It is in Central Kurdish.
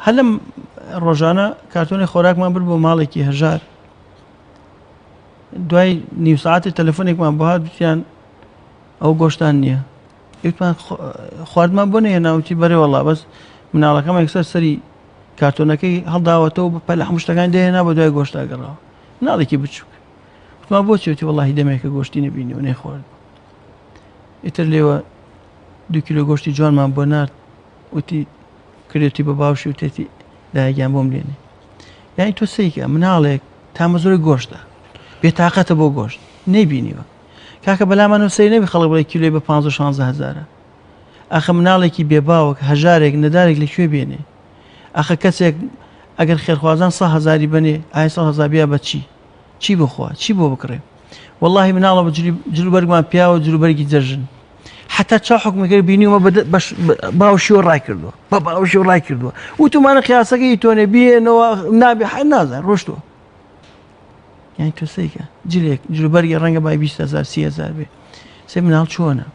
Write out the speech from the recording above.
هەر لەم ڕۆژانە کارتۆنی خۆراکمان برد بۆ ماڵێکی هەژار، دوای نیو ساعتی تەلەفۆنێکمان بۆ هات وتیان ئەو گۆشتان نییە. وتمان خواردمان بۆ نەهێنا؟ وتی بەرێ وەڵا، بەس مناڵەکەم یەکسەر سەری کارتۆنەکەی هەڵداوەتەوە بە پەلە هەموو شتەکانی دەهێنا بە دوای گۆشتا گەڕاوە. مناڵێکی بچووک. وتمان بۆچی؟ وتی وەڵاهی دەمێکە گۆشتی نەبینی و نەیخوارد. ئیتر لێوە 2 کیلۆ گۆشتی جوانمان بۆ نارد، وتی کردێتی بە باوشی وتێتی دایگیان بۆم لێنێ. یعنی تۆ سەیکە مناڵێک تامەزۆری گۆشتە، بێتاقەتە بۆ گۆشت، نەیبینیوە. کاکە بەلامانەوە سەیر نەبی خەڵک بڵێ کیلۆی بە 15 16 هەزارە. ئاخە مناڵێکی بێباوک، هەژارێک، نەدارێک لە کوێ بێنێ؟ ئاخە کەسێک ئەگەر خێرخوازان 100 هەزاری بەنێ، ئای 100 هەزار بیا بە چی؟ چی بخوا؟ چی بۆ بکڕێ؟ واللهی مناڵە بە جلوبەرگمان پیاوە، جلوبەرگی جەژن. حتا چاو حکومەکەی بینیومە باوشیەوە ڕای کردووە، بە باوشیەوە ڕای کردووە. وتومانە قیاسەکەی تۆنێ بێنەوە نابێ، حە نازان ڕۆشتووە. یعنی تۆ سەیکە جلێک جلوبەرگی ڕەنگە بای 20 هزار 30 هزار بێ. سێ مناڵ چۆنە؟